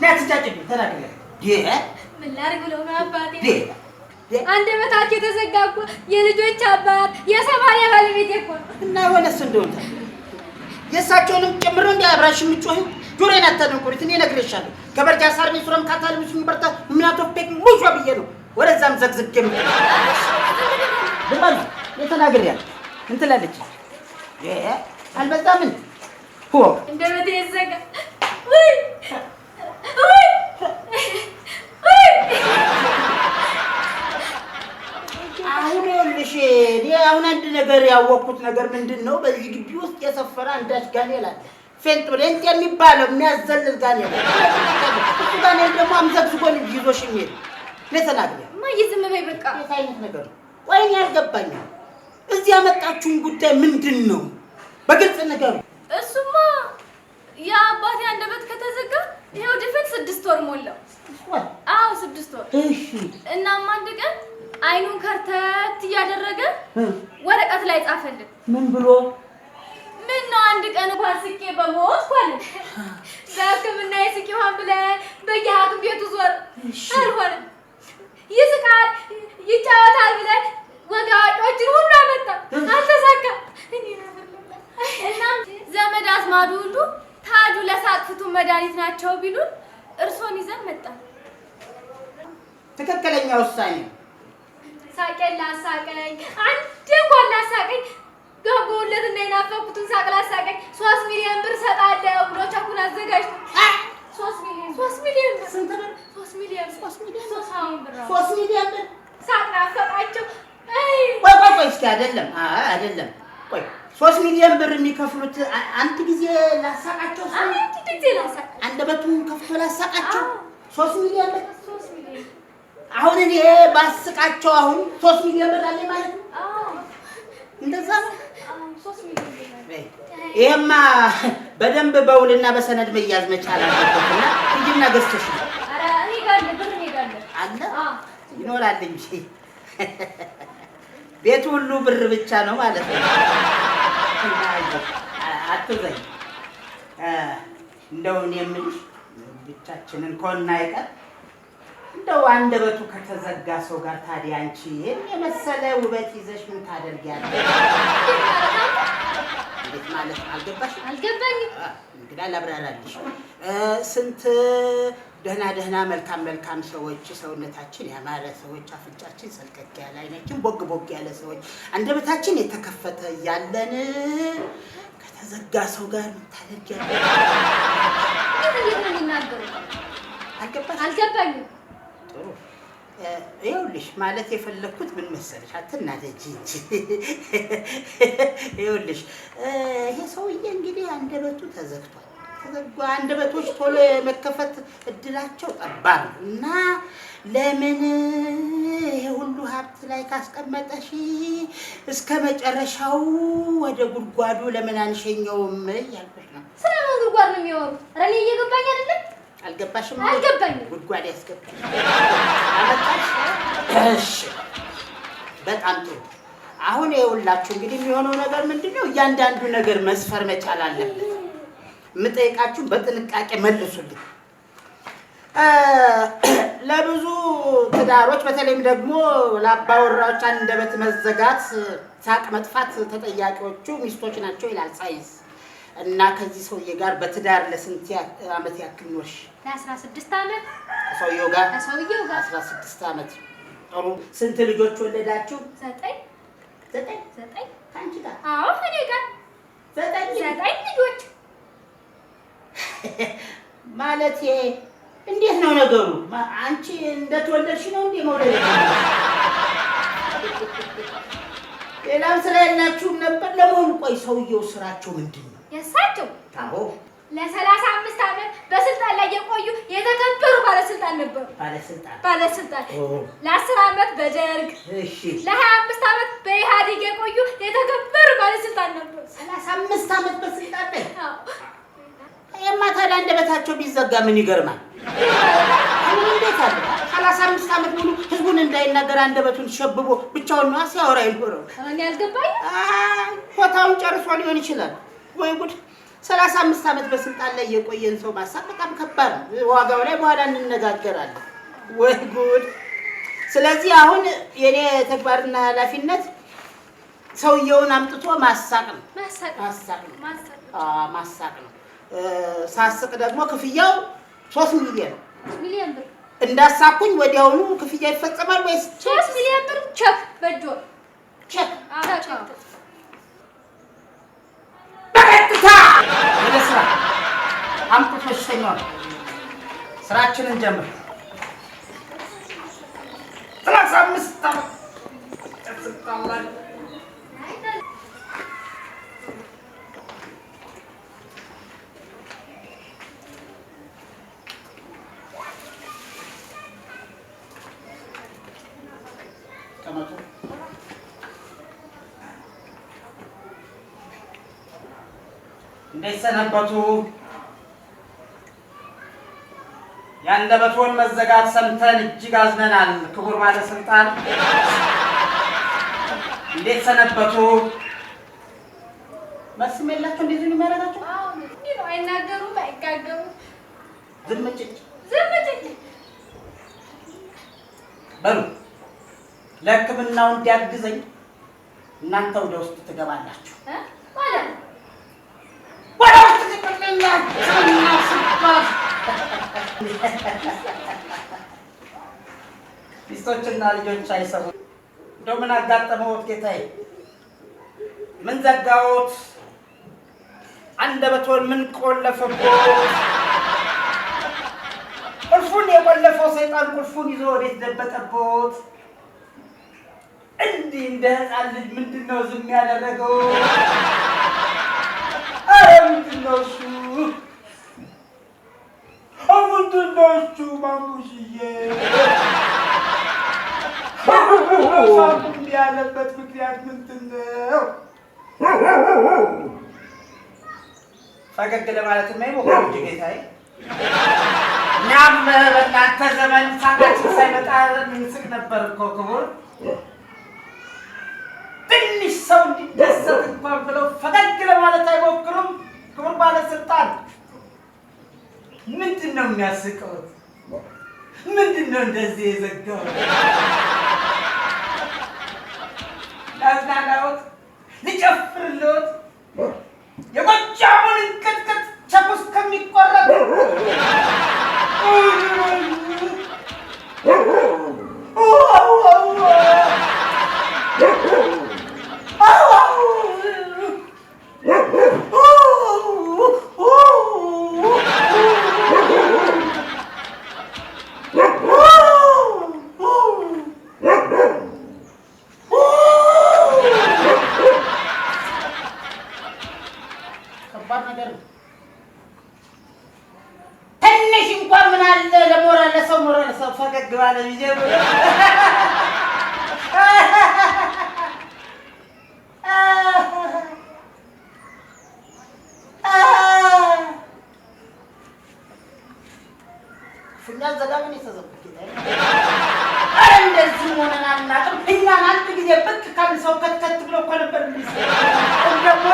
አትንጫጭብኝ፣ ተናግሬያለሁ። ምን ላድርግ ብለው ነው አባቴ? አንደበታቸው የተዘጋ እኮ የልጆች አባት የ80 ባለቤቴ እኮ ነው። እና የሆነስ እንደሆነ የእሳቸውንም ጨምሮ እንዲ አብራሽ የምትጮኺው ጆሮዬን አታደንቁሪት። እኔ እነግርሻለሁ። ከበርጃ ሳር ቤት ሱረም ካታልብሱ በርታ ምናቶፔክ ሙሾ ብዬ ነው ወደዛም ዘግዝጌ ዝም አሉ። እኔ ተናግሬያለሁ። እንትን ትላለች አልበዛም እንዴ? ሆ አንደበቴ ይዘጋ። ውይ ውይ ውይ! አሁን ይኸውልሽ እኔ አሁን አንድ ነገር ያወቅኩት ነገር ምንድን ነው፣ በዚህ ግቢ ውስጥ የሰፈረ አንዳች ጋኔል አለ። ፌንጥ ሬንጥ የሚባለው የሚያዘልል ጋኔል። እሱ ጋኔል ደግሞ አምዘግዝጎ ይዞሽ የሚሄድ እኔ ተናግሬያለሁ። እማዬ ዝም በይ በቃ። የት አይነት ነገር ነው? ቆይ እኔ ያልገባኝም እዚህ ያመጣችሁን ጉዳይ ምንድን ነው? በግልጽ ንገሩ። እሱማ የአባቴ አንደበት ከተዘጋ ይኸው ድፍን 6 ወር ሞላው። አዎ 6 ወር። እሺ። እናም አንድ ቀን አይኑን ከርተት እያደረገ ወረቀት ላይ ጻፈልን። ምን ብሎ? ምን ነው አንድ ቀን እንኳን ስቄ በሞትኩ አለ። በሕክምና የስቄ ውሃን ብለን በየሐኪም ቤቱ ዞር አልሆነም። ይስቃል ይጫወታል ብለን ወግ አዋቂዎችን ሁሉ አመጣ፣ አልተሳካም። እናም ዘመድ አዝማዱ ሁሉ ታጁ ለሳቅ ፍቱን መድኃኒት ናቸው ቢሉን እርሶን ይዘን መጣን። ትክክለኛ ውሳኔ ነው። ሳቄን ላሳቀኝ፣ አንዴ እንኳን ላሳቀኝ፣ ጓጓሁለትና የናፈኩትን ሳቅ ላሳቀኝ 3 ሚሊዮን ብር እሰጣለሁ ብሎ ቸኩን አዘጋጅቶ 3 ሚሊዮን 3 ሚሊዮን ብር። ስንት ብር? 3 ሚሊዮን ብር። 3 ሚሊዮን 3 ሚሊዮን ብር። 3 ሚሊዮን ብር። ሳቅ ናፈቃቸው። አይ ቆይ ቆይ ቆይ እስኪ አይደለም፣ አይ አይደለም። ቆይ 3 ሚሊዮን ብር የሚከፍሉት አንድ ጊዜ ላሳቃቸው ሰው? አንድ ጊዜ ላሳቃቸው። አንደበቱን ከፍቶ ላሳቃቸው? አዎ። 3 ሚሊዮን ብር? 3 ሚሊዮን። አሁን እኔ ባስቃቸው አሁን 3 ሚሊዮን ብር አለኝ ማለት ነው? አዎ። እንደዛ ነው? አዎ፣ 3 ሚሊዮን ብር አለኝ። ይሄማ በደንብ በውልና በሰነድ መያዝ መቻል አለበትና ሂጂና ገዝተሽ ነው። ኧረ እኔ ጋር አለ ብር፣ እኔ ጋር አለ። አለ? አዎ። ይኖራል እንጂ ቤቱ ሁሉ ብር ብቻ ነው ማለት ነው። አትዘኝ። እንደው እኔ የምልሽ ብቻችንን ከሆነ አይቀር እንደው አንደበቱ ከተዘጋ ሰው ጋር ታዲያ አንቺ ይሄን የመሰለ ውበት ይዘሽ ምን ታደርጊያለሽ? እንዴት ማለት ነው? አልገባሽም? አልገባኝም። እንግዳ ላብራራልሽ። ስንት ደህና ደህና መልካም መልካም ሰዎች፣ ሰውነታችን ያማረ ሰዎች፣ አፍንጫችን ሰልቀቅ ያለ፣ አይናችን ቦግ ቦግ ያለ ሰዎች፣ አንደበታችን የተከፈተ ያለን ከተዘጋ ሰው ጋር ምን ታደርጊያለሽ? እንዴት እንዴት ነው የሚናገሩት? አልገባሽም? አልገባኝም። ጥሩ። ይኸውልሽ ማለት የፈለግኩት ምን መሰለሽ፣ አትናደጂ እንጂ። ይኸውልሽ ይሄ ሰውዬ እንግዲህ አንደበቱ ተዘግቷል። ተዘግቷል። አንደበቶች ቶሎ የመከፈት እድላቸው ጠባብ ነው እና ለምን ይሄ ሁሉ ሀብት ላይ ካስቀመጠሽ እስከ መጨረሻው ወደ ጉድጓዱ ለምን አንሸኘውም እያልኩሽ ነው። ስለምን ጉድጓድ ነው የሚያወሩት? ኧረ እኔ እየገባኝ አይደለም። አልገባሽም? አልገባኝም። ጉድጓድ ያስገባሽ አመጣሽ። እሺ በጣም ጥሩ። አሁን ይኸውላችሁ እንግዲህ የሚሆነው ነገር ምንድነው? እያንዳንዱ ነገር መስፈር መቻል አለበት። የምጠይቃችሁን በጥንቃቄ መልሱልኝ። ለብዙ ትዳሮች በተለይም ደግሞ ለአባወራዎች አንደበት መዘጋት፣ ሳቅ መጥፋት ተጠያቂዎቹ ሚስቶች ናቸው ይላል ሳይንስ። እና ከዚህ ሰውዬ ጋር በትዳር ለስንት ዓመት ያክል ኖርሽ? ለ16 ዓመት። ከሰውየው ጋር? ከሰውየው ጋር። 16 ዓመት። ጥሩ። ስንት ልጆች ወለዳችሁ? 9። 9? 9። ከአንቺ ጋር? አዎ ከእኔ ጋር። 9? 9 ልጆች። ማለቴ እንዴት ነው ነገሩ? አንቺ እንደተወለድሽ ነው እንዴ መውለድ? ሌላም ስራ የላችሁም ነበር? ለመሆኑ ቆይ ሰውየው ስራቸው ምንድን ነው? የእሳቸው? አዎ። ለሰላሳ አምስት ዓመት በስልጣን ላይ የቆዩ የተከበሩ ባለስልጣን ነበሩ። ባለስልጣን? ባለስልጣን። ለ10 ዓመት በደርግ፣ ለ25 ዓመት በኢህአዴግ የቆዩ የተከበሩ ባለስልጣን ነበሩ። 35 ዓመት በስልጣን ላይ? አዎ። ይሄማ ታዲያ አንደበታቸው ቢዘጋ ምን ይገርማል? ምን እንዴት አለ? 35 ዓመት ሙሉ ህዝቡን እንዳይናገር አንደበቱን ሸብቦ ብቻውን ነዋ ሲያወራ የኖረው። እኔ አልገባኝም። አይ ኮታውን ጨርሶ ሊሆን ይችላል። ወይ ጉድ! 35 ዓመት በስልጣን ላይ የቆየን ሰው ማሳቅ በጣም ከባድ ነው። ዋጋው ላይ በኋላ እንነጋገራለን። ወይ ጉድ! ስለዚህ አሁን የኔ ተግባርና ኃላፊነት ሰውየውን አምጥቶ ማሳቅ ነው። ማሳቅ። ማሳቅ ነው። ማሳቅ። አዎ፣ ማሳቅ ነው። ሳስቅ ደግሞ ክፍያው 3 ሚሊዮን። ሚሊዮን ብር። እንዳሳኩኝ ወዲያውኑ ክፍያ ይፈጸማል ወይስ? 3 ሚሊዮን ብር ቸክ በእጅ። ቸክ? ቸክ። በቀጥታ ወደ ስራ። አምጡት በሽተኛውን፣ ስራችንን ጀምር። 35 ዓመት ስልጣን ላይ። ተቀመጡ። እንዴት ሰነበቱ? የአንደበትዎን መዘጋት ሰምተን እጅግ አዝነናል። ክቡር ባለስልጣን፣ እንዴት ሰነበቱ? መልስም የላቸው። እንዴት ነው የሚያደርጋቸው? እንዲህ ነው። አይናገሩም፣ አይጋገሩም። ዝም ጭጭ። ዝም ጭጭ። በሉ፣ ለሕክምናው እንዲያግዘኝ እናንተ ወደ ውስጥ ትገባላችሁ። እ? ማለት ነው። ወደ ውስጥ ትገባላችሁ። ስባት ሚስቶችና ልጆች አይሰሙ። እንደው ምን አጋጠመዎት ጌታዬ? ምን ዘጋዎት? አንደበቶን ምን ቆለፈቦት? ቁልፉን የቆለፈው ሰይጣን ቁልፉን ይዞ ወዴት ደበቀቦት? እንዲህ እንደ ሕፃን ልጅ ምንድን ነው ዝም ያደረገው? ኧረ ምንድን ነው እሱ? ምንድን ነው እሱ ማሙሽዬ? ሳቁ እንዲህ ያለበት ምክንያት ምንድን ነው? ፈገግ ለማለት የማይሞክሩ እንጂ ጌታዬ። እኛም በእናንተ ዘመን ሳቃችን ሳይመጣ እንስቅ ነበር እኮ ክቡር። ትንሽ ሰው እንዲደሰት እንኳን ብለው ፈገግ ለማለት አይሞክሩም። ክቡር ባለስልጣን፣ ምንድን ነው የሚያስቀውት? ምንድን ነው እንደዚህ የዘጋው? ላዝናናዎት? ልጨፍርልዎት? የጎጃሙን እንቅጥቅጥ ቸኩ እስከሚቆረጥ። ከባድ ነገር ነው። ትንሽ እንኳን ምን አለ ለሞራል፣ ለሰው ሞራል፣ ሰው ፈገግ ባለ ጊዜ። ክፉኛ ዘጋምን የተዘጉት ጌታዬ። ኧረ እንደዚህ ሆነን አናውቅም። እኛን አንድ ጊዜ ብቅ ካልን ሰው ከትከት ብሎ እኮ ነበር የሚስቀው። አሁን ደግሞ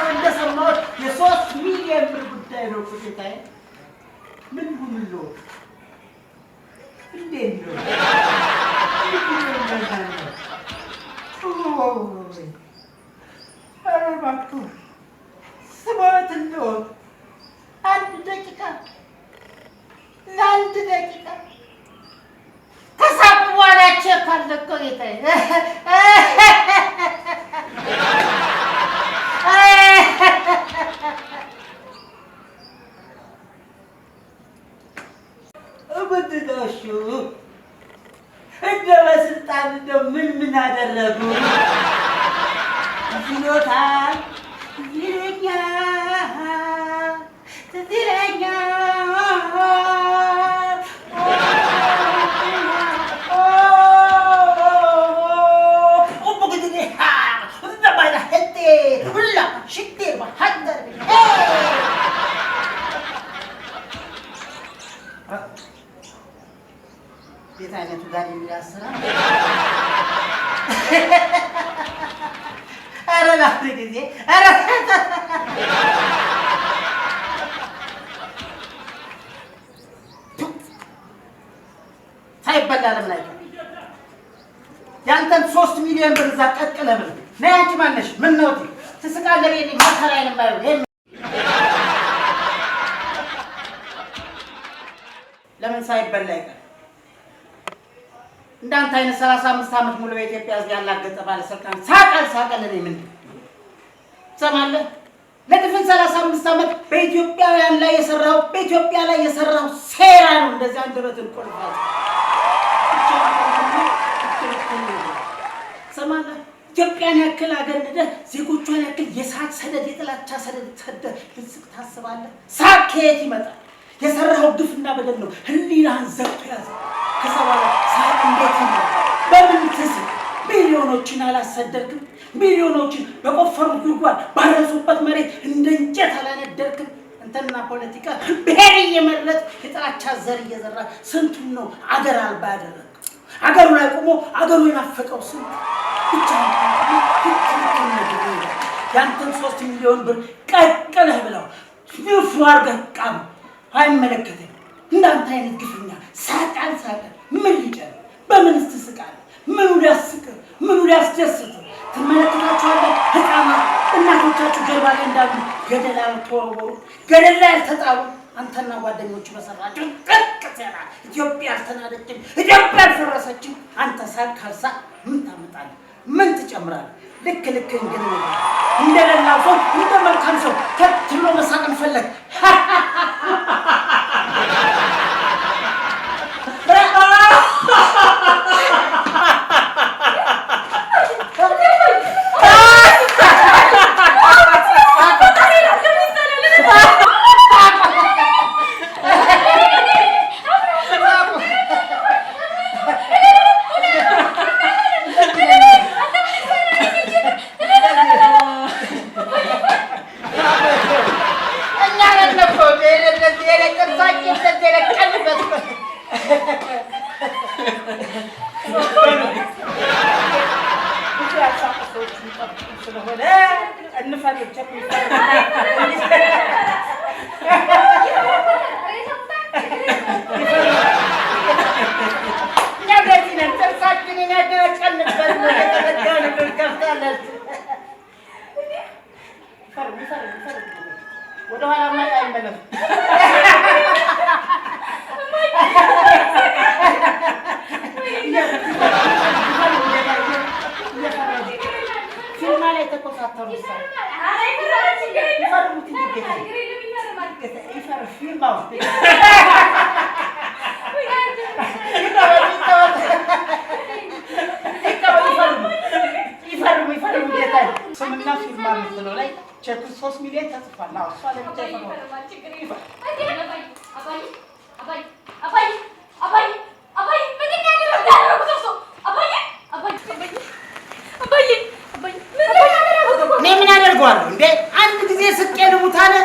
እንደሰማሁት የ3 ሚሊዮን ብር ጉዳይ ነው እኮ ጌታዬ። ምን ሁንሎ? እንዴት ነው? ምንድን ነው የሚያዝናናው? ኦይ፣ ኧረ እባክህ ስሞት እንደው አንድ ደቂቃ፣ ለአንድ ደቂቃ ከሳቁ በኋላ ቼክ አለ እኮ ጌታዬ። ምንድን ነው እሱ? እንደ በስልጣን እንደው ምን ምን አደረጉ? ትዝ ይሎታል? ትዝ ይለኛል፣ ትዝ ይለኛል። ቤት አይነቱ ጋር የሚያስራ። ኧረ ለአንድ ጊዜ፣ ኧረ ሳይበላ ለምን አይቀርም? ያንተን 3 ሚሊዮን ብር እዛ ቀቅለህ ብለህ ነይ። አንቺ ማነሽ? ምን ነው ትስቃለህ? ቤት መከራዬን የማየው ይሄ ለምን ሳይበላ አይቀርም? እንዳንተ አይነት 35 ዓመት ሙሉ በኢትዮጵያ ሕዝብ ያላገጠ ባለስልጣን ሳቀል ሳቀል እኔ ምንድን ትሰማለህ? ለድፍን 35 ዓመት በኢትዮጵያውያን ላይ የሰራው፣ በኢትዮጵያ ላይ የሰራው ሴራ ነው። እንደዚህ አንደበትን ቆልፋት ትሰማለህ? ኢትዮጵያን ያክል አገር ንደህ ዜጎቿን ያክል የሳት ሰደድ፣ የጥላቻ ሰደድ ሰደህ ልትስቅ ታስባለህ? ሳቅ ከየት ይመጣል? የሰራኸው ግፍና በደል ነው ህሊናህን ዘግቶ ያዘ። ከዛ በኋላ ሳቅ እንዴት ይመጣል? በምን ትስቅ? ሚሊዮኖችን አላሰደርክም? ሚሊዮኖችን በቆፈሩት ጉድጓድ፣ ባረሱበት መሬት እንደ እንጨት አላነደርክም? እንተና ፖለቲካ ብሔር እየመረጥ የጥላቻ ዘር እየዘራ ስንቱን ነው አገር አልባ ያደረግከው? አገሩ ላይ ቆሞ አገሩ የናፈቀው ስንቱ ብቻ። ያንተን 3 ሚሊዮን ብር ቀቅለህ ብለው፣ ንፍሮ አድርገህ ቃም። አይመለከተኝም። እንዳንተ አይነት ግፈኛ ሳቃል ሳቀል ምን ሊጨምር? በምንስ ትስቃለህ? ምኑ ሊያስቅህ? ምኑ ሊያስደስትህ? ትመለከታቸዋለህ። ህፃናት እናቶቻችሁ ጀርባ ላይ እንዳሉ ገደል ያልተወረወሩ፣ ገደል ላይ ያልተጣሉ፣ አንተና ጓደኞቹ በሰራችሁ ጥቅ ሴራ ኢትዮጵያ አልተናደችም፣ ኢትዮጵያ አልፈረሰችም። አንተ ሳቅ ካልሳቅ ምን ታመጣለህ? ምን ትጨምራለህ? ልክ ልክ ግን እንደሌላው ሰው፣ እንደ መልካም ሰው ከት ብሎ መሳቅን ፈለግ። እኛ ነን እኮ እንደዚህ ጥርሳችን እንደዚህ የነቀልበት። ብዙ ያልሳቁ ሰዎች የሚጠብቁ ስለሆነ እንፈርም። ቸክ እኛ እንደዚህ ነን። ጥርሳችንን ያደነቀልበት ነው። የተዘጋውን እንከፍታለን። ይፈርም፣ ይፈርም፣ ይፈርም። ወደኋላ አይመለሱም። ፊርማ ላይ ተኮሳተሩ። ይፈርሙት እንጂ ጌታዬ፣ ይፈርም ፊርማው። ይፈርሙ፣ ይፈርሙ ጌታዬ። ስምና ፊርማ የምትለው ላይ ቼኩ 3 ሚሊዮን ተጽፏል። አዎ፣ እሷ ለብቻ ይፈርማል። አባዬ፣ አባዬ፣ አባዬ፣ አባዬ፣ ምንድን ነው ያደረጉት እርሶ? አባዬ፣ አባዬ፣ አባዬ፣ አባዬ፣ ምንድን ነው ያደረጉት? እኔ ምን አደርገዋለሁ እንዴ? አንድ ጊዜ ስቄ ልሙት አለ።